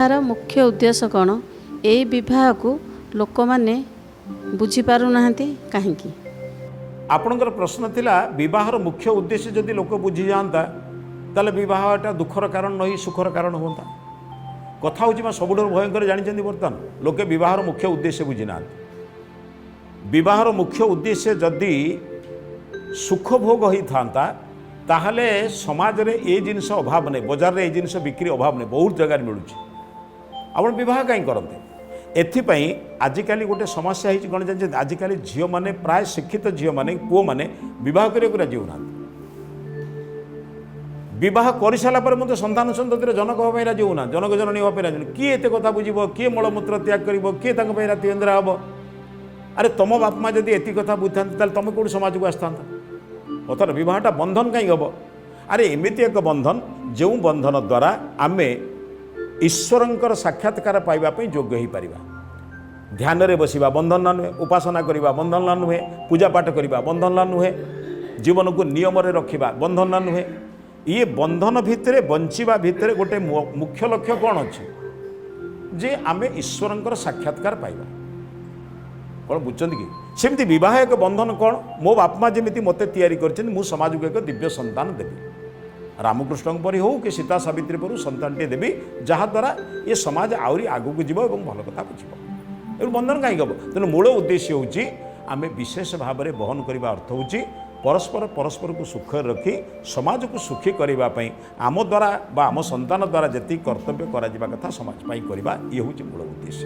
ଏହାର ମୁଖ୍ୟ ଉଦ୍ଦେଶ୍ୟ କ'ଣ? ଏଇ ବିବାହକୁ ଲୋକମାନେ ବୁଝିପାରୁନାହାନ୍ତି କାହିଁକି? ଆପଣଙ୍କର ପ୍ରଶ୍ନ ଥିଲା, ବିବାହର ମୁଖ୍ୟ ଉଦ୍ଦେଶ୍ୟ ଯଦି ଲୋକ ବୁଝିଯାଆନ୍ତା, ତାହେଲେ ବିବାହଟା ଦୁଃଖର କାରଣ ନ ହେଇ ସୁଖର କାରଣ ହୁଅନ୍ତା। କଥା ହେଉଛି ମା, ସବୁଠାରୁ ଭୟଙ୍କର ଜାଣିଛନ୍ତି, ବର୍ତ୍ତମାନ ଲୋକେ ବିବାହର ମୁଖ୍ୟ ଉଦ୍ଦେଶ୍ୟ ବୁଝିନାହାନ୍ତି। ବିବାହର ମୁଖ୍ୟ ଉଦ୍ଦେଶ୍ୟ ଯଦି ସୁଖ ଭୋଗ ହେଇଥାନ୍ତା, ତାହେଲେ ସମାଜରେ ଏ ଜିନିଷ ଅଭାବ ନାହିଁ, ବଜାରରେ ଏ ଜିନିଷ ବିକ୍ରି ଅଭାବ ନାହିଁ, ବହୁତ ଜାଗାରେ ମିଳୁଛି। ଆପଣ ବିବାହ କାହିଁ କରନ୍ତି? ଏଥିପାଇଁ ଆଜିକାଲି ଗୋଟେ ସମସ୍ୟା ହେଇଛି। କ'ଣ ଜାଣିଛନ୍ତି? ଆଜିକାଲି ଝିଅମାନେ, ପ୍ରାୟ ଶିକ୍ଷିତ ଝିଅମାନେ, ପୁଅମାନେ ବିବାହ କରିବାକୁ ରାଜି ହେଉନାହାନ୍ତି। ବିବାହ କରିସାରିଲା ପରେ ମଧ୍ୟ ସନ୍ତାନ ସନ୍ତତିର ଜନକ ହେବା ପାଇଁ ରାଜି ହେଉନାହାନ୍ତି, ଜନକ ଜନନୀ ହେବା ପାଇଁ ରାଜି ହେଉନାହାନ୍ତି। କିଏ ଏତେ କଥା ବୁଝିବ? କିଏ ମଳମୂତ୍ର ତ୍ୟାଗ କରିବ? କିଏ ତାଙ୍କ ପାଇଁ ରାତି ଅନିଦ୍ରା ହେବ? ଆରେ, ତମ ବାପା ମା ଯଦି ଏତିକି କଥା ବୁଝିଥାନ୍ତେ, ତାହେଲେ ତମେ କେଉଁଠି ସମାଜକୁ ଆସିଥାନ୍ତ? କଥାର ବିବାହଟା ବନ୍ଧନ କାହିଁକି ହେବ? ଆରେ, ଏମିତି ଏକ ବନ୍ଧନ, ଯେଉଁ ବନ୍ଧନ ଦ୍ୱାରା ଆମେ ଈଶ୍ୱରଙ୍କର ସାକ୍ଷାତକାର ପାଇବା ପାଇଁ ଯୋଗ୍ୟ ହୋଇପାରିବା। ଧ୍ୟାନରେ ବସିବା ବନ୍ଧନ ନା ନୁହେଁ? ଉପାସନା କରିବା ବନ୍ଧନ ନା ନୁହେଁ? ପୂଜା ପାଠ କରିବା ବନ୍ଧନ ନା ନୁହେଁ? ଜୀବନକୁ ନିୟମରେ ରଖିବା ବନ୍ଧନ ନା ନୁହେଁ? ଇଏ ବନ୍ଧନ ଭିତରେ ବଞ୍ଚିବା ଭିତରେ ଗୋଟେ ମୁଖ୍ୟ ଲକ୍ଷ୍ୟ କ'ଣ ଅଛି ଯେ ଆମେ ଈଶ୍ୱରଙ୍କର ସାକ୍ଷାତକାର ପାଇବା। କ'ଣ ବୁଝୁଛନ୍ତି କି? ସେମିତି ବିବାହ ଏକ ବନ୍ଧନ। କ'ଣ? ମୋ ବାପା ମା ଯେମିତି ମୋତେ ତିଆରି କରିଛନ୍ତି, ମୁଁ ସମାଜକୁ ଏକ ଦିବ୍ୟ ସନ୍ତାନ ଦେବି। ରାମକୃଷ୍ଣଙ୍କ ପରି ହଉ କି ସୀତା ସାବିତ୍ରୀ ପରି ସନ୍ତାନଟିଏ ଦେବି, ଯାହାଦ୍ୱାରା ଏ ସମାଜ ଆହୁରି ଆଗକୁ ଯିବ ଏବଂ ଭଲ କଥା ବୁଝିବ। ତେଣୁ ବନ୍ଧନ କାହିଁକି ହେବ? ତେଣୁ ମୂଳ ଉଦ୍ଦେଶ୍ୟ ହେଉଛି, ଆମେ ବିଶେଷ ଭାବରେ ବହନ କରିବା ଅର୍ଥ ହେଉଛି ପରସ୍ପର ପରସ୍ପରକୁ ସୁଖରେ ରଖି ସମାଜକୁ ସୁଖୀ କରିବା ପାଇଁ ଆମ ଦ୍ୱାରା ବା ଆମ ସନ୍ତାନ ଦ୍ୱାରା ଯେତିକି କର୍ତ୍ତବ୍ୟ କରାଯିବା କଥା ସମାଜ ପାଇଁ କରିବା, ଇଏ ହେଉଛି ମୂଳ ଉଦ୍ଦେଶ୍ୟ।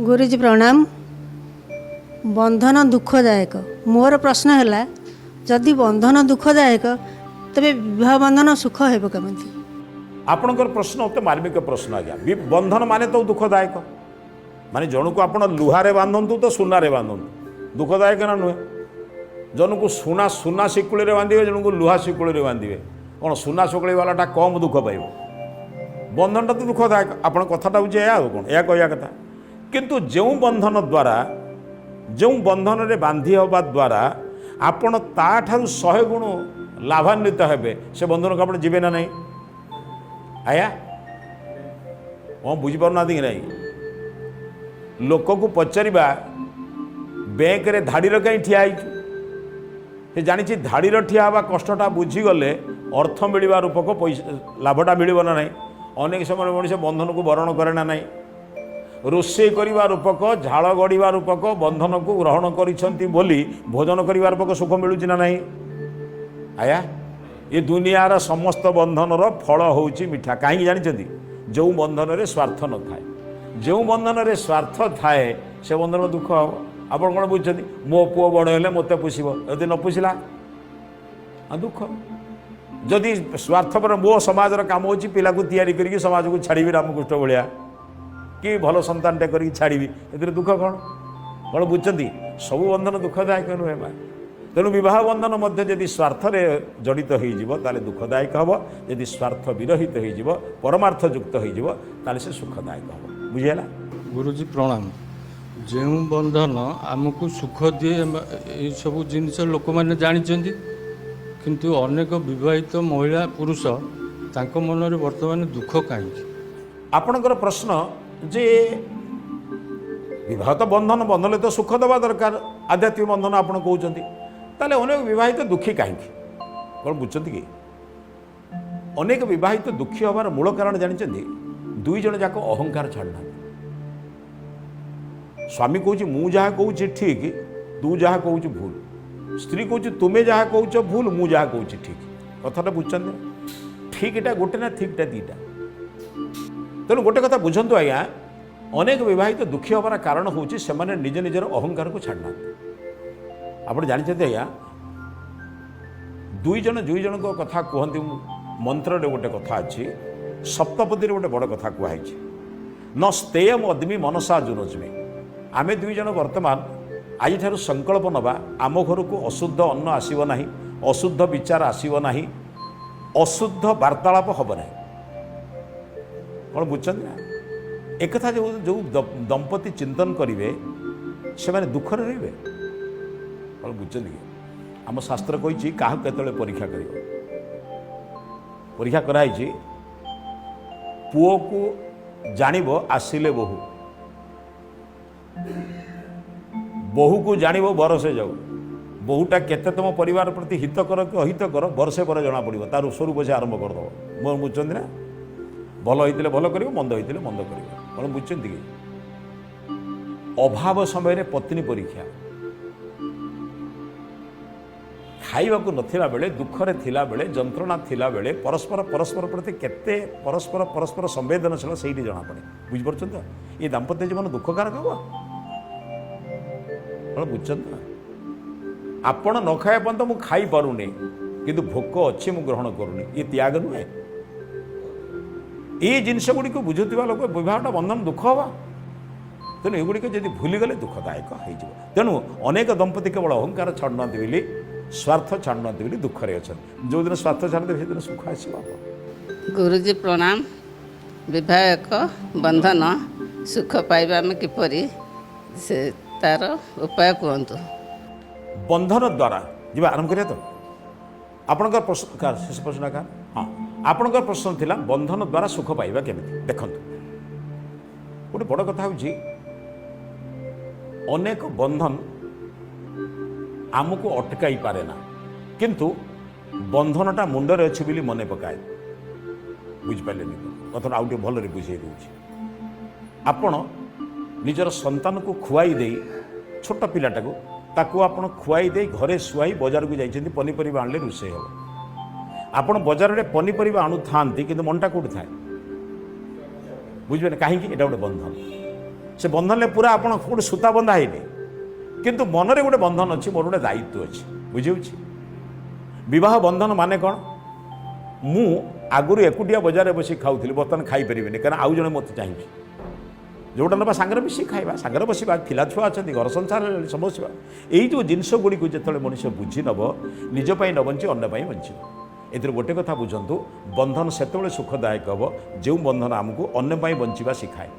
ଗୁରୁଜୀ, ପ୍ରଣାମ। ବନ୍ଧନ ଦୁଃଖଦାୟକ। ମୋର ପ୍ରଶ୍ନ ହେଲା, ଯଦି ବନ୍ଧନ ଦୁଃଖଦାୟକ, ତେବେ ବିବାହ ବନ୍ଧନ ସୁଖ ହେବ କେମିତି? ଆପଣଙ୍କର ପ୍ରଶ୍ନ ଅତି ମାର୍ମିକ ପ୍ରଶ୍ନ ଆଜ୍ଞା। ବନ୍ଧନ ମାନେ ତ ଦୁଃଖଦାୟକ। ମାନେ ଜଣକୁ ଆପଣ ଲୁହାରେ ବାନ୍ଧନ୍ତୁ ତ ସୁନାରେ ବାନ୍ଧନ୍ତୁ, ଦୁଃଖଦାୟକ ନା ନୁହେଁ? ଜଣକୁ ସୁନା ଶିକୁଳିରେ ବାନ୍ଧିବେ, ଜଣକୁ ଲୁହା ଶିକୁଳିରେ ବାନ୍ଧିବେ, କ'ଣ ସୁନା ଶିକୁଳି ବାଲାଟା କମ୍ ଦୁଃଖ ପାଇବ? ବନ୍ଧନଟା ତ ଦୁଃଖଦାୟକ। ଆପଣ କଥାଟା ହେଉଛି ଏହା, ଆଉ କ'ଣ ଏହା କହିବା କଥା। କିନ୍ତୁ ଯେଉଁ ବନ୍ଧନ ଦ୍ୱାରା, ଯେଉଁ ବନ୍ଧନରେ ବାନ୍ଧି ହେବା ଦ୍ୱାରା ଆପଣ ତାଠାରୁ 100 ଗୁଣ ଲାଭାନ୍ୱିତ ହେବେ, ସେ ବନ୍ଧନକୁ ଆପଣ ଯିବେ ନା ନାହିଁ ଆଜ୍ଞା? କ'ଣ ବୁଝିପାରୁନାହାନ୍ତି କି ନାହିଁ? ଲୋକକୁ ପଚାରିବା, ବ୍ୟାଙ୍କରେ ଧାଡ଼ିର କାହିଁ ଠିଆ ହେଇଛୁ? ସେ ଜାଣିଛି, ଧାଡ଼ିର ଠିଆ ହେବା କଷ୍ଟଟା ବୁଝିଗଲେ ଅର୍ଥ ମିଳିବା ରୂପକ ପଇସା ଲାଭଟା ମିଳିବ ନା ନାହିଁ? ଅନେକ ସମୟରେ ମଣିଷ ବନ୍ଧନକୁ ବରଣ କରେ ନା ନାହିଁ? ରୋଷେଇ କରିବା ରୂପକ, ଝାଳ ଗଡ଼ିବା ରୂପକ ବନ୍ଧନକୁ ଗ୍ରହଣ କରିଛନ୍ତି ବୋଲି ଭୋଜନ କରିବା ରୂପକ ସୁଖ ମିଳୁଛି ନା ନାହିଁ ଆୟା? ଏ ଦୁନିଆର ସମସ୍ତ ବନ୍ଧନର ଫଳ ହେଉଛି ମିଠା। କାହିଁକି ଜାଣିଛନ୍ତି? ଯେଉଁ ବନ୍ଧନରେ ସ୍ୱାର୍ଥ ନଥାଏ। ଯେଉଁ ବନ୍ଧନରେ ସ୍ୱାର୍ଥ ଥାଏ, ସେ ବନ୍ଧନ ଦୁଃଖ ହେବ। ଆପଣ କ'ଣ ବୁଝୁଛନ୍ତି? ମୋ ପୁଅ ବଡ଼ ହେଲେ ମୋତେ ପୋଷିବ, ଯଦି ନ ପୋଷିଲା ଆଉ ଦୁଃଖ। ଯଦି ସ୍ୱାର୍ଥପର, ମୋ ସମାଜର କାମ ହେଉଛି ପିଲାକୁ ତିଆରି କରିକି ସମାଜକୁ ଛାଡ଼ିବି, ରାମକୃଷ୍ଣ ଭଳିଆ କି ଭଲ ସନ୍ତାନଟେ କରିକି ଛାଡ଼ିବି, ଏଥିରେ ଦୁଃଖ କ'ଣ? କ'ଣ ବୁଝୁଛନ୍ତି? ସବୁ ବନ୍ଧନ ଦୁଃଖଦାୟକ ନୁହେଁ ମା। ତେଣୁ ବିବାହ ବନ୍ଧନ ମଧ୍ୟ ଯଦି ସ୍ୱାର୍ଥରେ ଜଡ଼ିତ ହେଇଯିବ, ତାହେଲେ ଦୁଃଖଦାୟକ ହେବ। ଯଦି ସ୍ୱାର୍ଥ ବିରହିତ ହେଇଯିବ, ପରମାର୍ଥଯୁକ୍ତ ହେଇଯିବ, ତାହେଲେ ସେ ସୁଖଦାୟକ ହେବ। ବୁଝିହେଲା? ଗୁରୁଜୀ, ପ୍ରଣାମ। ଯେଉଁ ବନ୍ଧନ ଆମକୁ ସୁଖ ଦିଏ, ଏଇସବୁ ଜିନିଷ ଲୋକମାନେ ଜାଣିଛନ୍ତି। କିନ୍ତୁ ଅନେକ ବିବାହିତ ମହିଳା, ପୁରୁଷ, ତାଙ୍କ ମନରେ ବର୍ତ୍ତମାନ ଦୁଃଖ କାହିଁକି? ଆପଣଙ୍କର ପ୍ରଶ୍ନ ଯେ ବିବାହ ତ ବନ୍ଧନ, ବନ୍ଧନରେ ତ ସୁଖ ଦେବା ଦରକାର, ଆଧ୍ୟାତ୍ମିକ ବନ୍ଧନ ଆପଣ କହୁଛନ୍ତି, ତାହେଲେ ଅନେକ ବିବାହିତ ଦୁଃଖୀ କାହିଁକି? କ'ଣ ବୁଝୁଛନ୍ତି କି? ଅନେକ ବିବାହିତ ଦୁଃଖୀ ହେବାର ମୂଳ କାରଣ ଜାଣିଛନ୍ତି? ଦୁଇ ଜଣ ଯାକ ଅହଙ୍କାର ଛାଡ଼ୁନାହାନ୍ତି। ସ୍ୱାମୀ କହୁଛି, ମୁଁ ଯାହା କହୁଛି ଠିକ୍, ତୁ ଯାହା କହୁଛୁ ଭୁଲ। ସ୍ତ୍ରୀ କହୁଛି, ତୁମେ ଯାହା କହୁଛ ଭୁଲ, ମୁଁ ଯାହା କହୁଛି ଠିକ୍। କଥାଟା ବୁଝୁଛନ୍ତି? ଠିକ୍ଟା ଗୋଟେ ନା ଠିକ୍ଟା ଦୁଇଟା? ତେଣୁ ଗୋଟେ କଥା ବୁଝନ୍ତୁ ଆଜ୍ଞା, ଅନେକ ବିବାହିତ ଦୁଃଖୀ ହେବାର କାରଣ ହେଉଛି ସେମାନେ ନିଜ ନିଜର ଅହଙ୍କାରକୁ ଛାଡ଼ୁନାହାନ୍ତି। ଆପଣ ଜାଣିଛନ୍ତି ଆଜ୍ଞା, ଦୁଇ ଜଣ ଦୁଇ ଜଣଙ୍କ କଥା କୁହନ୍ତି। ମନ୍ତ୍ରରେ ଗୋଟେ କଥା ଅଛି, ସପ୍ତପଦୀରେ ଗୋଟେ ବଡ଼ କଥା କୁହାହେଇଛି, ନ ସ୍ତେୟମ ଅଦ୍ମି ମନସା ଯୁନଜ୍ମି। ଆମେ ଦୁଇ ଜଣ ବର୍ତ୍ତମାନ ଆଜିଠାରୁ ସଂକଳ୍ପ ନେବା, ଆମ ଘରକୁ ଅଶୁଦ୍ଧ ଅନ୍ନ ଆସିବ ନାହିଁ, ଅଶୁଦ୍ଧ ବିଚାର ଆସିବ ନାହିଁ, ଅଶୁଦ୍ଧ ବାର୍ତ୍ତାଳାପ ହେବ ନାହିଁ। କ'ଣ ବୁଝୁଛନ୍ତି ନା? ଏକଥା ଯେଉଁ ଯେଉଁ ଦମ୍ପତି ଚିନ୍ତନ କରିବେ, ସେମାନେ ଦୁଃଖରେ ରହିବେ? କ'ଣ ବୁଝୁଛନ୍ତି କି? ଆମ ଶାସ୍ତ୍ର କହିଛି, କାହାକୁ କେତେବେଳେ ପରୀକ୍ଷା କରିବ। ପରୀକ୍ଷା କରାହେଇଛି, ପୁଅକୁ ଜାଣିବ ଆସିଲେ ବୋହୂ, ବୋହୂକୁ ଜାଣିବ ବରସେ ଯାଉ। ବୋହୂଟା କେତେ ତୁମ ପରିବାର ପ୍ରତି ହିତକର କି ଅହିତକର ବର୍ଷେ ପରେ ଜଣାପଡ଼ିବ, ତାର ସ୍ୱରୂପ ସେ ଆରମ୍ଭ କରିଦେବ। ମୋର ବୁଝୁଛନ୍ତି ନା? ଭଲ ହେଇଥିଲେ ଭଲ କରିବ, ମନ୍ଦ ହେଇଥିଲେ ମନ୍ଦ କରିବ। କ'ଣ ବୁଝୁଛନ୍ତି କି? ଅଭାବ ସମୟରେ ପତ୍ନୀ ପରୀକ୍ଷା। ଖାଇବାକୁ ନଥିଲା ବେଳେ, ଦୁଃଖରେ ଥିଲାବେଳେ, ଯନ୍ତ୍ରଣା ଥିଲାବେଳେ ପରସ୍ପର ପରସ୍ପର ପ୍ରତି କେତେ ପରସ୍ପର ପରସ୍ପର ସମ୍ବେଦନଶୀଳ ସେଇଠି ଜଣାପଡ଼େ। ବୁଝିପାରୁଛନ୍ତି ତ? ଏ ଦାମ୍ପତ୍ୟ ଜୀବନ ଦୁଃଖକାରକ ହେବ? କ'ଣ ବୁଝୁଛନ୍ତି ତ? ଆପଣ ନ ଖାଇବା ପର୍ଯ୍ୟନ୍ତ ମୁଁ ଖାଇପାରୁନି, କିନ୍ତୁ ଭୋକ ଅଛି ମୁଁ ଗ୍ରହଣ କରୁନି, ଇଏ ତ୍ୟାଗ ନୁହେଁ? ଏଇ ଜିନିଷ ଗୁଡ଼ିକୁ ବୁଝୁଥିବା ଲୋକ ବିବାହଟା ବନ୍ଧନ ଦୁଃଖ ହେବ। ତେଣୁ ଏଗୁଡ଼ିକ ଯଦି ଭୁଲିଗଲେ ଦୁଃଖଦାୟକ ହେଇଯିବ। ତେଣୁ ଅନେକ ଦମ୍ପତି କେବଳ ଅହଙ୍କାର ଛାଡ଼ୁନାହାନ୍ତି ବୋଲି, ସ୍ୱାର୍ଥ ଛାଡ଼ୁନାହାନ୍ତି ବୋଲି ଦୁଃଖରେ ଅଛନ୍ତି। ଯେଉଁଦିନ ସ୍ୱାର୍ଥ ଛାଡ଼ିଦେବେ ସେଦିନ ସୁଖ ଆସିବ। ଗୁରୁଜୀ ପ୍ରଣାମ। ବିବାହ ଏକ ବନ୍ଧନ, ସୁଖ ପାଇବା ଆମେ କିପରି, ସେ ତାର ଉପାୟ କୁହନ୍ତୁ। ବନ୍ଧନ ଦ୍ୱାରା ଯିବା ଆରମ୍ଭ କରିବା ତ। ଆପଣଙ୍କର ପ୍ରଶ୍ନ କାହାର? ଶେଷ ପ୍ରଶ୍ନ କାହାର? ହଁ, ଆପଣଙ୍କର ପ୍ରଶ୍ନ ଥିଲା ବନ୍ଧନ ଦ୍ୱାରା ସୁଖ ପାଇବା କେମିତି। ଦେଖନ୍ତୁ, ଗୋଟେ ବଡ଼ କଥା ହେଉଛି ଅନେକ ବନ୍ଧନ ଆମକୁ ଅଟକାଇ ପାରେ ନା, କିନ୍ତୁ ବନ୍ଧନଟା ମୁଣ୍ଡରେ ଅଛି ବୋଲି ମନେ ପକାଏ। ବୁଝିପାରିଲେନି କଥାଟା? ଆଉ ଟିକେ ଭଲରେ ବୁଝେଇ ଦେଉଛି। ଆପଣ ନିଜର ସନ୍ତାନକୁ ଖୁଆଇ ଦେଇ, ଛୋଟ ପିଲାଟାକୁ ତାକୁ ଆପଣ ଖୁଆଇ ଦେଇ ଘରେ ଶୁଆଇ ବଜାରକୁ ଯାଇଛନ୍ତି, ପନିପରିବା ଆଣିଲେ ରୋଷେଇ ହେବ। ଆପଣ ବଜାରରେ ପନିପରିବା ଆଣୁଥାନ୍ତି, କିନ୍ତୁ ମନଟା କେଉଁଠି ଥାଏ? ବୁଝିପାରିଲେ କାହିଁକି? ଏଇଟା ଗୋଟେ ବନ୍ଧନ। ସେ ବନ୍ଧନରେ ପୁରା ଆପଣ କେଉଁଠି ସୂତା ବନ୍ଧା ହେଇନି, କିନ୍ତୁ ମନରେ ଗୋଟେ ବନ୍ଧନ ଅଛି, ମୋର ଗୋଟେ ଦାୟିତ୍ୱ ଅଛି। ବୁଝିହେଉଛି? ବିବାହ ବନ୍ଧନ ମାନେ କ'ଣ? ମୁଁ ଆଗରୁ ଏକୁଟିଆ ବଜାରରେ ବସି ଖାଉଥିଲି, ବର୍ତ୍ତମାନ ଖାଇପାରିବିନି, କାରଣ ଆଉ ଜଣେ ମୋତେ ଚାହିଁଛି। ଯେଉଁଟା ନେବା ସାଙ୍ଗରେ ମିଶିକି ଖାଇବା, ସାଙ୍ଗରେ ବସିବା, ପିଲା ଛୁଆ ଅଛନ୍ତି, ଘର ସଂସାର ହେଲାଣି, ସବୁ ବସିବା। ଏଇ ଯେଉଁ ଜିନିଷ ଗୁଡ଼ିକୁ ଯେତେବେଳେ ମଣିଷ ବୁଝି ନେବ, ନିଜ ପାଇଁ ନ ବଞ୍ଚି ଅନ୍ୟ ପାଇଁ ବଞ୍ଚିବ। ଏଥିରୁ ଗୋଟେ କଥା ବୁଝନ୍ତୁ, ବନ୍ଧନ ସେତେବେଳେ ସୁଖଦାୟକ ହେବ ଯେଉଁ ବନ୍ଧନ ଆମକୁ ଅନ୍ୟ ପାଇଁ ବଞ୍ଚିବା ଶିଖାଏ।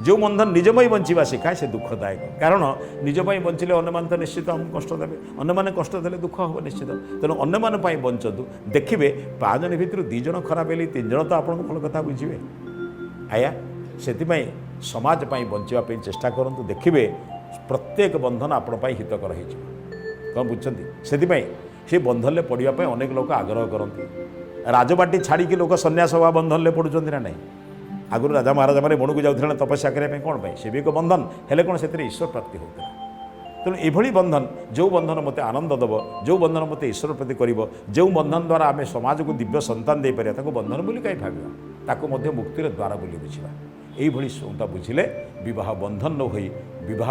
ଯେଉଁ ବନ୍ଧନ ନିଜ ପାଇଁ ବଞ୍ଚିବା ଶିଖାଏ ସେ ଦୁଃଖଦାୟକ। କାରଣ ନିଜ ପାଇଁ ବଞ୍ଚିଲେ ଅନ୍ୟମାନେ ତ ନିଶ୍ଚିତ ଆମକୁ କଷ୍ଟ ଦେବେ, ଅନ୍ୟମାନେ କଷ୍ଟ ଦେଲେ ଦୁଃଖ ହେବ ନିଶ୍ଚିତ। ତେଣୁ ଅନ୍ୟମାନଙ୍କ ପାଇଁ ବଞ୍ଚନ୍ତୁ, ଦେଖିବେ 5 ଜଣ ଭିତରୁ 2 ଜଣ ଖରାପ ହେଲେ 3 ଜଣ ତ ଆପଣଙ୍କୁ ଭଲ କଥା ବୁଝିବେ। ଆଜ୍ଞା, ସେଥିପାଇଁ ସମାଜ ପାଇଁ ବଞ୍ଚିବା ପାଇଁ ଚେଷ୍ଟା କରନ୍ତୁ, ଦେଖିବେ ପ୍ରତ୍ୟେକ ବନ୍ଧନ ଆପଣ ପାଇଁ ହିତକର ହେଇଯିବ। କ'ଣ ବୁଝୁଛନ୍ତି? ସେଥିପାଇଁ ସେ ବନ୍ଧନରେ ପଡ଼ିବା ପାଇଁ ଅନେକ ଲୋକ ଆଗ୍ରହ କରନ୍ତି। ରାଜବାଟି ଛାଡ଼ିକି ଲୋକ ସନ୍ନ୍ୟାସ ହେବା ବନ୍ଧନରେ ପଡ଼ୁଛନ୍ତି ନା ନାହିଁ? ଆଗରୁ ରାଜା ମହାରାଜାମାନେ ବଣକୁ ଯାଉଥିଲେ ନା ତପସ୍ୟା କରିବା ପାଇଁ, କ'ଣ ପାଇଁ? ସେ ବି ଏକ ବନ୍ଧନ, ହେଲେ କ'ଣ ସେଥିରେ ଈଶ୍ୱର ପ୍ରାପ୍ତି ହେଉଥିଲା। ତେଣୁ ଏଭଳି ବନ୍ଧନ, ଯେଉଁ ବନ୍ଧନ ମୋତେ ଆନନ୍ଦ ଦେବ, ଯେଉଁ ବନ୍ଧନ ମୋତେ ଈଶ୍ୱର ପ୍ରତି କରିବ, ଯେଉଁ ବନ୍ଧନ ଦ୍ୱାରା ଆମେ ସମାଜକୁ ଦିବ୍ୟ ସନ୍ତାନ ଦେଇପାରିବା, ତାକୁ ବନ୍ଧନ ବୋଲି କାହିଁ ଭାବିବା? ତାକୁ ମଧ୍ୟ ମୁକ୍ତିର ଦ୍ୱାର ବୋଲି ବୁଝିବା। ଏଇଭଳି ସନ୍ତା ବୁଝିଲେ ବିବାହ ବନ୍ଧନ ନ ହୋଇ ବିବାହ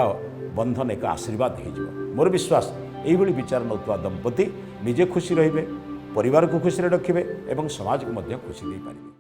ବନ୍ଧନ ଏକ ଆଶୀର୍ବାଦ ହେଇଯିବ। ମୋର ବିଶ୍ୱାସ ଏଇଭଳି ବିଚାର ନେଉଥିବା ଦମ୍ପତି ନିଜେ ଖୁସି ରହିବେ, ପରିବାରକୁ ଖୁସିରେ ରଖିବେ ଏବଂ ସମାଜକୁ ମଧ୍ୟ ଖୁସି ଦେଇପାରିବେ।